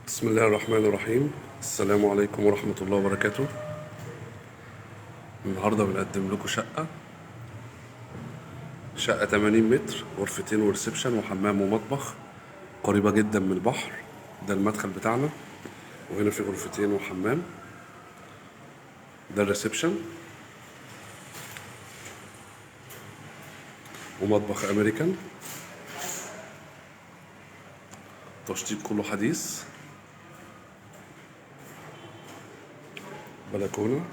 بسم الله الرحمن الرحيم. السلام عليكم ورحمة الله وبركاته. النهاردة بنقدم لكم شقة 80 متر، غرفتين وريسبشن وحمام ومطبخ، قريبة جدا من البحر. ده المدخل بتاعنا، وهنا في غرفتين وحمام. ده الريسبشن ومطبخ امريكان، تشطيب كله حديث، بلكونة.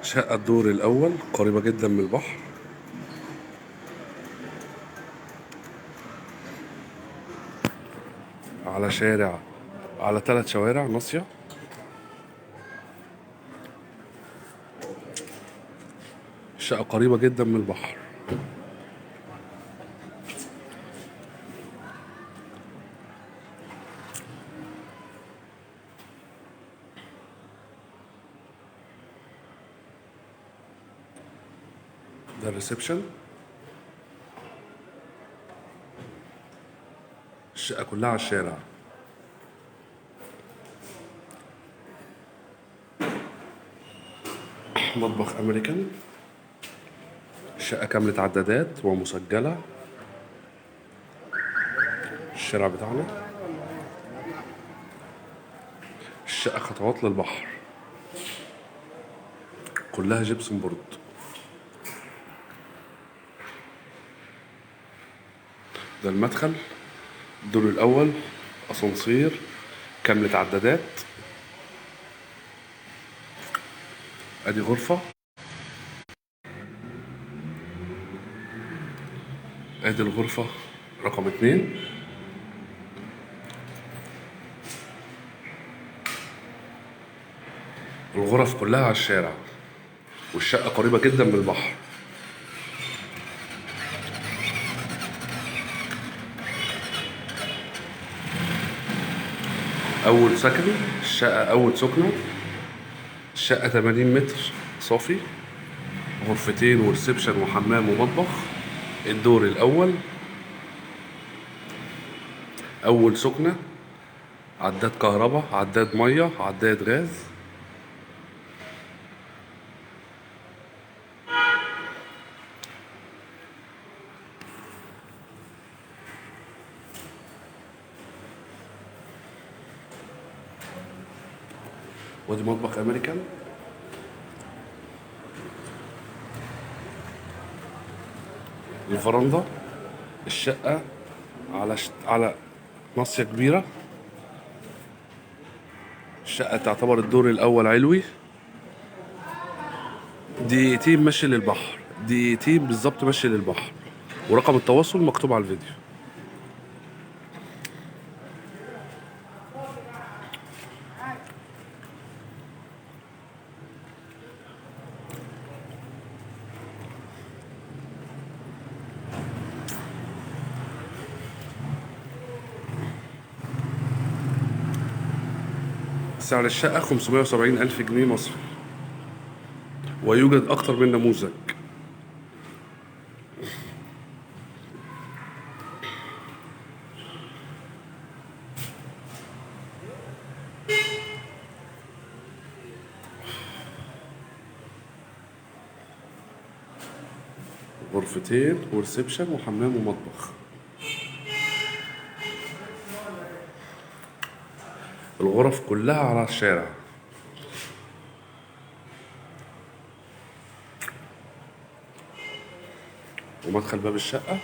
شقة الدور الأول قريبة جدا من البحر. على شارع، على 3 شوارع ناصية. الشقة قريبة جدا من البحر. ده الريسبشن. الشقة كلها على الشارع. مطبخ أمريكان. الشقة كاملة عدادات ومسجلة. الشارع بتاعنا. الشقة خطوات للبحر، كلها جبسون بورد. ده المدخل، الدور الأول، أسانسير، كاملة عدادات. أدي غرفة، أدي الغرفة رقم 2. الغرف كلها على الشارع، والشقة قريبة جدا من البحر. أول سكن الشقة، أول سكنة. الشقة 80 متر صافي، غرفتين وريسبشن وحمام ومطبخ. الدور الأول، أول سكنة، عداد كهرباء، عداد مية، عداد غاز. وادي مطبخ امريكان. الفرندا. الشقة على ناصية كبيرة. الشقة تعتبر الدور الأول علوي. دقيقتين مشي للبحر، دقيقتين بالظبط مشي للبحر. ورقم التواصل مكتوب على الفيديو. سعر الشقة 570 ألف جنيه مصري، ويوجد أكتر من نموذج. غرفتين وريسبشن وحمام ومطبخ. الغرف كلها على الشارع. ومدخل باب الشقة.